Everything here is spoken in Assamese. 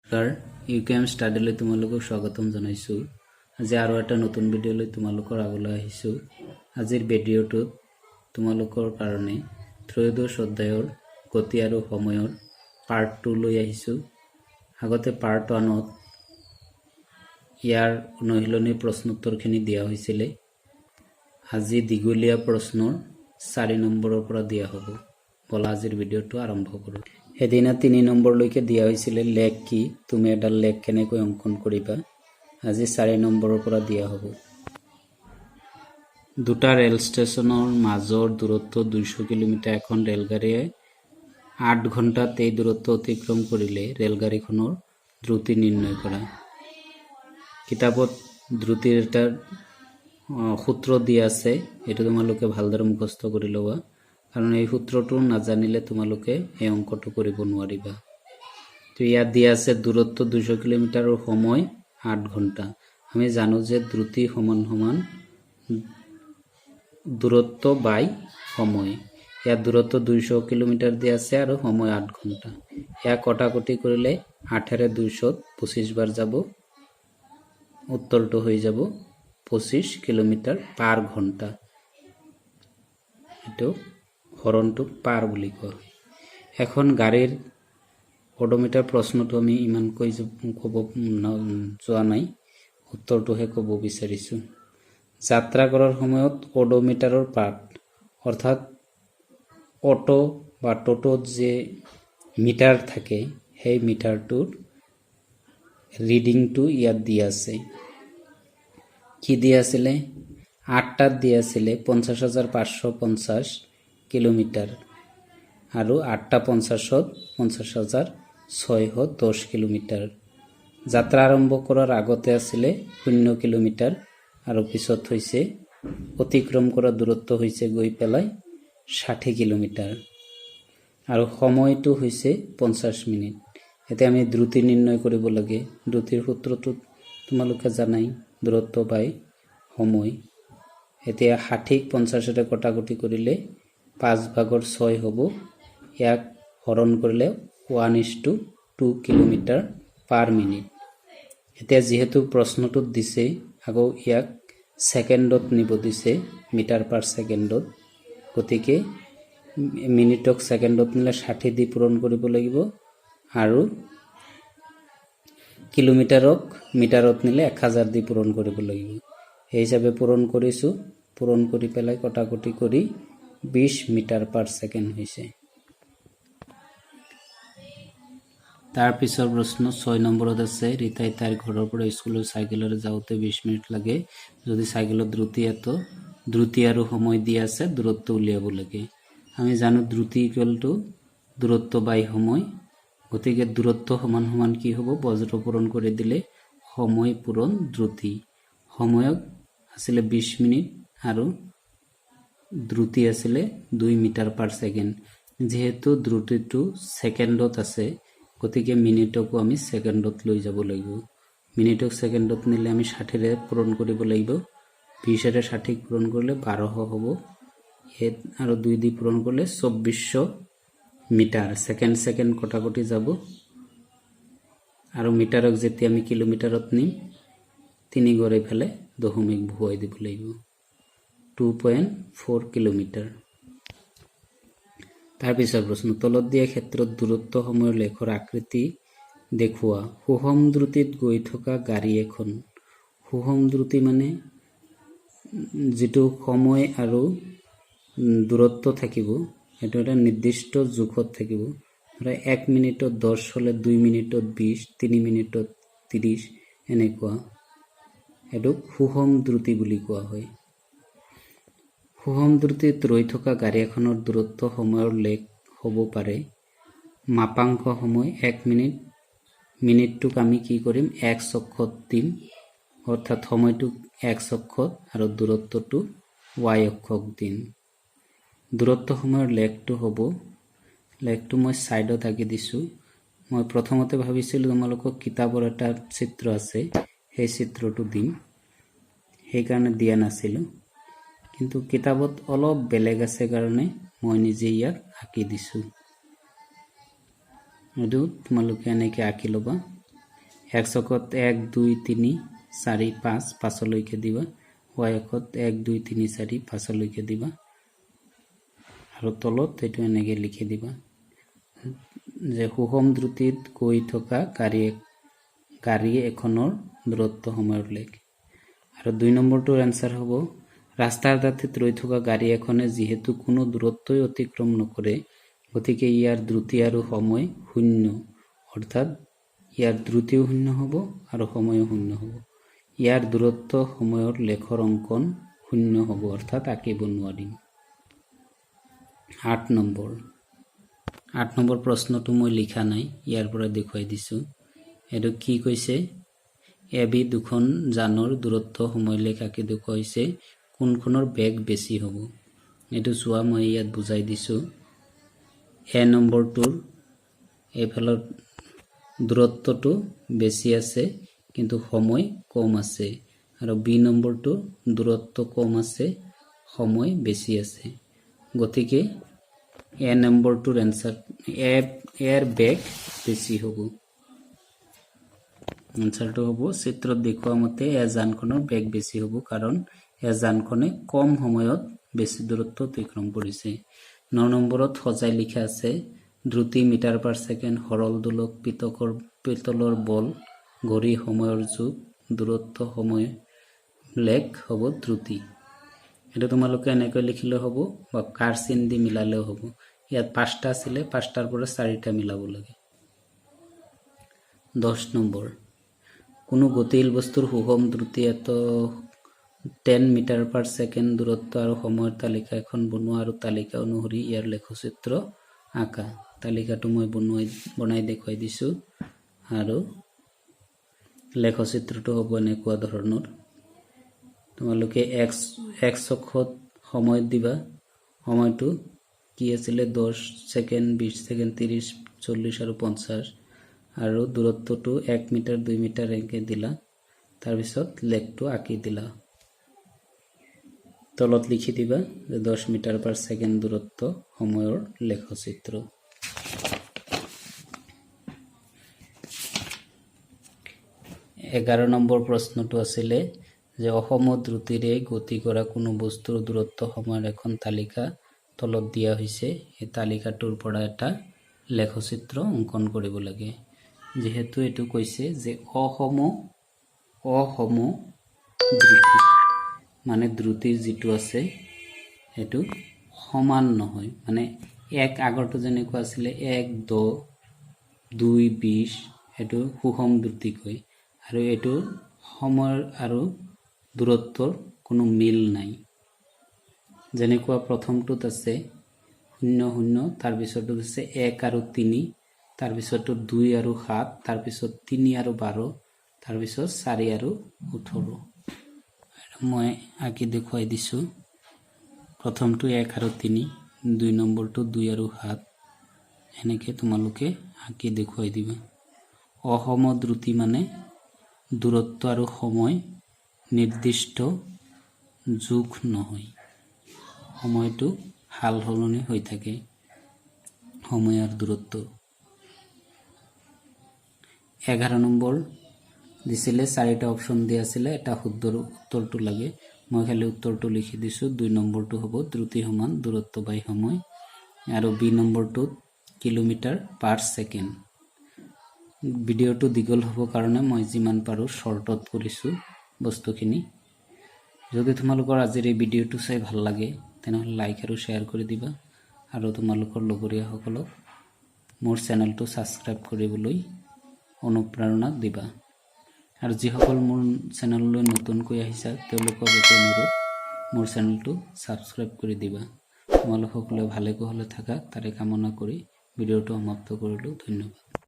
নমস্কাৰ, ইউ কে এম ষ্টাডিলৈ তোমালোকক স্বাগতম জনাইছোঁ। আজি আৰু এটা নতুন ভিডিঅ'লৈ তোমালোকৰ আগলৈ আহিছোঁ। আজিৰ ভিডিঅ'টোত তোমালোকৰ কাৰণে ত্ৰয়োদশ অধ্যায়ৰ গতি আৰু সময়ৰ পাৰ্ট 2 লৈ আহিছোঁ। আগতে পাৰ্ট 1ত ইয়াৰ অনুশীলনী প্ৰশ্নোত্তৰখিনি দিয়া হৈছিলে। আজি দীঘলীয়া প্ৰশ্নৰ 4 নম্বৰৰ পৰা দিয়া হ'ব। ব'লা, আজিৰ ভিডিঅ'টো আৰম্ভ কৰোঁ। সেইদিনা 3 নম্বৰলৈকে দিয়া হৈছিলে, লেখ কি, তুমি এডাল লেখ কেনেকৈ অংকন কৰিবা। আজি 4 নম্বৰৰ পৰা দিয়া হ'ব। দুটা ৰেল ষ্টেচনৰ মাজৰ দূৰত্ব 200 কিলোমিটাৰ। এখন ৰেলগাড়ীয়ে 8 ঘণ্টাত এই দূৰত্ব অতিক্ৰম কৰিলে ৰেলগাড়ীখনৰ দ্ৰুতি নিৰ্ণয় কৰা। কিতাপত দ্ৰুতিৰ এটা সূত্ৰ দিয়া আছে। এইটো তোমালোকে ভালদৰে মুখস্থ কৰি ল'বা, কাৰণ এই সূত্ৰটো নাজানিলে তোমালোকে এই অংকটো কৰিব নোৱাৰিবা। তো ইয়াত দিয়া আছে দূৰত্ব 200 কিলোমিটাৰৰ, সময় 8 ঘণ্টা। আমি জানো যে দ্ৰুতি সমান সমান দূৰত্ব বাই সময়। ইয়াত দূৰত্ব 200 কিলোমিটাৰ দিয়া আছে আৰু সময় 8 ঘণ্টা। ইয়াক কটাকটি কৰিলে 8ৰে 200ত 25 বাৰ যাব। উত্তৰটো হৈ যাব 25 কিলোমিটাৰ পাৰ ঘণ্টা। এইটো হৰণটোক পাৰ বুলি কোৱা হয়। এখন গাড়ীৰ অডোমিটাৰ, প্ৰশ্নটো আমি ইমানকৈ ক'ব যোৱা নাই, উত্তৰটোহে ক'ব বিচাৰিছোঁ। যাত্ৰা কৰাৰ সময়ত অডোমিটাৰৰ পাঠ, অৰ্থাৎ অটো বা টোটোত যে মিটাৰ থাকে, সেই মিটাৰটোৰ ৰিডিংটো ইয়াত দিয়া আছে। কি দিয়া আছিলে? 8টাত দিয়া আছিলে 50,550 কিলোমিটাৰ আৰু 8টা 50ত 50,610 কিলোমিটাৰ। যাত্ৰা আৰম্ভ কৰাৰ আগতে আছিলে 0 কিলোমিটাৰ আৰু পিছত হৈছে অতিক্ৰম কৰা দূৰত্ব হৈছে গৈ পেলাই 60 কিলোমিটাৰ আৰু সময়টো হৈছে 50 মিনিট। এতিয়া আমি দ্ৰুতি নিৰ্ণয় কৰিব লাগে। দ্ৰুতিৰ সূত্ৰটো তোমালোকে জানাই, দূৰত্ব বাই সময়। এতিয়া 60ক 50ৰে কটাকটি কৰিলে 5 ভাগৰ 6 হ'ব। ইয়াক হৰণ কৰিলে 1:2 কিলোমিটাৰ পাৰ মিনিট। এতিয়া যিহেতু প্ৰশ্নটোত দিছে, আকৌ ইয়াক ছেকেণ্ডত নিব দিছে, মিটাৰ পাৰ ছেকেণ্ডত। গতিকে মিনিটক ছেকেণ্ডত নিলে 60 দি পূৰণ কৰিব লাগিব আৰু কিলোমিটাৰক মিটাৰত নিলে 1000 দি পূৰণ কৰিব লাগিব। সেই হিচাপে পূৰণ কৰিছোঁ। পূৰণ কৰি পেলাই কটাকটি কৰি 20 মিটাৰ পাৰ ছেকেণ্ড হৈছে। তাৰ পিছৰ প্ৰশ্ন 6 নম্বৰত আছে, ৰীতাই তাইৰ ঘৰৰ পৰা স্কুলৰ চাইকেলেৰে যাওঁতে 20 মিনিট লাগে। যদি চাইকেলৰ দ্ৰুতি এত, দ্ৰুতি আৰু সময় দিয়া আছে, দূৰত্ব উলিয়াব লাগে। আমি জানো দ্ৰুতি ইকুৱেল টু দূৰত্ব বাই সময়। গতিকে দূৰত্ব সমান সমান কি হ'ব? বজ্ৰ পূৰণ কৰি দিলে সময় পূৰণ দ্ৰুতি। সময়ক আছিলে 20 মিনিট আৰু দ্ৰুতি আছিলে 2 মিটাৰ পাৰ ছেকেণ্ড। যিহেতু দ্ৰুতিটো ছেকেণ্ডত আছে, গতিকে মিনিটকো আমি ছেকেণ্ডত লৈ যাব লাগিব। মিনিটক ছেকেণ্ডত নিলে আমি 60ৰে পূৰণ কৰিব লাগিব। 20ৰে 60ক পূৰণ কৰিলে 1200 হ'ব। আৰু 2 দি পূৰণ কৰিলে 2400 মিটাৰ। ছেকেণ্ড ছেকেণ্ড কটাকটি যাব আৰু মিটাৰক যেতিয়া আমি কিলোমিটাৰত নিম, তিনি ঘৰ এইফালে দশমিক বহুৱাই দিব লাগিব। 2.4 কিলোমিটাৰ। তাৰপিছৰ প্ৰশ্ন, তলত দিয়া ক্ষেত্ৰত দূৰত্ব সময়ৰ লেখৰ আকৃতি দেখুওৱা। সুষম দ্ৰুতিত গৈ থকা গাড়ী এখন, সুষম দ্ৰুতি মানে যিটো সময় আৰু দূৰত্ব থাকিব, সেইটো এটা নিৰ্দিষ্ট জোখত থাকিব। ধৰা 1 মিনিটত 10 হ'লে 2 মিনিটত 20, 3 মিনিটত 30, এনেকুৱা। এইটোক সুষম দ্ৰুতি বুলি কোৱা হয়। সুষম দ্ৰুতিত ৰৈ থকা গাড়ী এখনৰ দূৰত্ব সময়ৰ লেখ হ'ব পাৰে। মাপাংক সময় 1 মিনিট। মিনিটটোক আমি কি কৰিম? এক্স অক্ষত দিম, অৰ্থাৎ সময়টোক এক্স অক্ষত আৰু দূৰত্বটো ৱাই অক্ষক দিম। দূৰত্ব সময়ৰ লেখটো হ'ব, লেখটো মই ছাইডত আঁকি দিছোঁ। মই প্ৰথমতে ভাবিছিলোঁ তোমালোকক কিতাপৰ এটা চিত্ৰ আছে, সেই চিত্ৰটো দিম, সেইকাৰণে দিয়া নাছিলোঁ। কিন্তু কিতাপত অলপ বেলেগ আছে কাৰণে মই নিজে ইয়াত আঁকি দিছোঁ। এইটো তোমালোকে এনেকৈ আঁকি ল'বা। এক্স অক্ষত এক, দুই, তিনি, চাৰি, পাঁচ, পাঁচলৈকে দিবা। ৱাই অক্ষত এক, দুই, তিনি, চাৰি, পাঁচলৈকে দিবা আৰু তলত এইটো এনেকৈ লিখি দিবা যে সুষম দ্ৰুতিত গৈ থকা গাড়ী এখনৰ দূৰত্ব সময়ৰ লেখ। আৰু দুই নম্বৰটোৰ এনচাৰ হ'ব, ৰাস্তাৰ দাঁতিত ৰৈ থকা গাড়ী এখনে যিহেতু কোনো দূৰত্বই অতিক্ৰম নকৰে, গতিকে ইয়াৰ দ্ৰুতি আৰু সময় শূন্য, অৰ্থাৎ ইয়াৰ দ্ৰুতিও শূন্য হ'ব আৰু সময়ো শূন্য হ'ব। ইয়াৰ দূৰত্ব সময়ৰ লেখৰ অংকন শূন্য হ'ব, অৰ্থাৎ আঁকিব নোৱাৰিম। আঠ নম্বৰ, 8 নম্বৰ প্ৰশ্নটো মই লিখা নাই, ইয়াৰ পৰা দেখুৱাই দিছোঁ। এইটো কি কৈছে? এ বি দুখন যানৰ দূৰত্ব সময়লেখ আঁকি দেখুওৱা হৈছে, কোনখনৰ বেগ বেছি হ'ব? এইটো চোৱা, মই ইয়াত বুজাই দিছোঁ। এ নম্বৰটোৰ এইফালৰ দূৰত্বটো বেছি আছে, কিন্তু সময় কম আছে আৰু বি নম্বৰটো দূৰত্ব কম আছে, সময় বেছি আছে। গতিকে এ নম্বৰটোৰ এনচাৰ এৰ বেগ বেছি হ'ব। এনচাৰটো হ'ব, চিত্ৰত দেখুওৱা মতে এ যানখনৰ বেগ বেছি হ'ব, কাৰণ এ যানখনে কম সময়ত বেছি দূৰত্ব অতিক্ৰম কৰিছে। 9 নম্বৰত সজাই লিখা আছে, দ্ৰুতি মিটাৰ পাৰ ছেকেণ্ড, সৰল দোলক, পিতলৰ বল, ঘড়ী সময়ৰ যুগ, দূৰত্ব সময় লেখ হ'ব দ্ৰুতি। এইটো তোমালোকে এনেকৈ লিখিলেও হ'ব বা কাৰ চিন দি মিলালেও হ'ব। ইয়াত পাঁচটা আছিলে, পাঁচটাৰ পৰা চাৰিটা মিলাব লাগে। 10 নম্বৰ, কোনো গতিশীল বস্তুৰ সুষম দ্ৰুতি এত 10 মিটাৰ পাৰ ছেকেণ্ড, দূৰত্ব আৰু সময়ৰ তালিকা এখন বনোৱা আৰু তালিকা অনুসৰি ইয়াৰ লেখচিত্ৰ আঁকা। তালিকাটো মই বনাই দেখুৱাই দিছোঁ আৰু লেখচিত্ৰটো হ'ব এনেকুৱা ধৰণৰ। তোমালোকে এক্স এক্স অক্ষত সময় দিবা। সময়টো কি আছিলে? 10 ছেকেণ্ড, 20 ছেকেণ্ড, 30, 40 আৰু 50। আৰু দূৰত্বটো 1 মিটাৰ, 2 মিটাৰ এনেকৈ দিলা। তাৰপিছত লেখটো আঁকি দিলা। তলত লিখি দিবা যে 10 মিটাৰ পাৰ ছেকেণ্ড দূৰত্ব সময়ৰ লেখচিত্ৰ। 11 নম্বৰ প্ৰশ্নটো আছিলে যে অসম দ্ৰুতিৰে গতি কৰা কোনো বস্তুৰ দূৰত্ব সময়ৰ এখন তালিকা তলত দিয়া হৈছে। এই তালিকাটোৰ পৰা এটা লেখচিত্ৰ অংকন কৰিব লাগে। যিহেতু এইটো কৈছে যে অসম অসম দ্ৰুতি, মানে দ্ৰুতিৰ যিটো আছে সেইটো সমান নহয়। মানে এক, আগৰটো যেনেকুৱা আছিলে এক, 10, দুই, 20, সেইটো সুষম দ্ৰুতি কয়। আৰু এইটো সময়ৰ আৰু দূৰত্বৰ কোনো মিল নাই। যেনেকুৱা প্ৰথমটোত আছে শূন্য শূন্য, তাৰপিছৰটোত আছে এক আৰু তিনি, তাৰপিছতো দুই আৰু সাত, তাৰপিছত তিনি আৰু 12, তাৰপিছত চাৰি আৰু 18। মই আঁকি দেখুৱাই দিছোঁ। প্ৰথমটো এক আৰু তিনি, দুই নম্বৰটো দুই আৰু সাত। এনেকৈ তোমালোকে আঁকি দেখুৱাই দিবা। অসম দ্ৰুতি মানে দূৰত্ব আৰু সময় নিৰ্দিষ্ট জোখ নহয়, সময়টো সাল সলনি হৈ থাকে, সময় আৰু দূৰত্ব। 11 নম্বৰ দিছিলে, চাৰিটা অপশ্যন দিয়া আছিলে, এটা শুদ্ধ উত্তৰটো লাগে। মই খালি উত্তৰটো লিখি দিছোঁ। দুই নম্বৰটো হ'ব দ্ৰুতি সমান দূৰত্ব বাই সময় আৰু বি নম্বৰটোত কিলোমিটাৰ পাৰ ছেকেণ্ড। ভিডিঅ'টো দীঘল হ'ব কাৰণে মই যিমান পাৰোঁ শ্বৰ্টত কৰিছোঁ বস্তুখিনি। যদি তোমালোকৰ আজিৰ এই ভিডিঅ'টো চাই ভাল লাগে, তেনেহ'লে লাইক আৰু শ্বেয়াৰ কৰি দিবা আৰু তোমালোকৰ লগৰীয়াসকলক মোৰ চেনেলটো ছাবস্ক্ৰাইব কৰিবলৈ অনুপ্ৰেৰণা দিবা। আৰু যিসকল মোৰ চেনেললৈ নতুনকৈ আহিছা, তেওঁলোকক এটি অনুৰোধ, মোৰ চেনেলটো ছাবস্ক্ৰাইব কৰি দিবা। তোমালোক সকলোৱে ভালে কুশলে থাকা, তাৰে কামনা কৰি ভিডিঅ'টো সমাপ্ত কৰিলোঁ। ধন্যবাদ।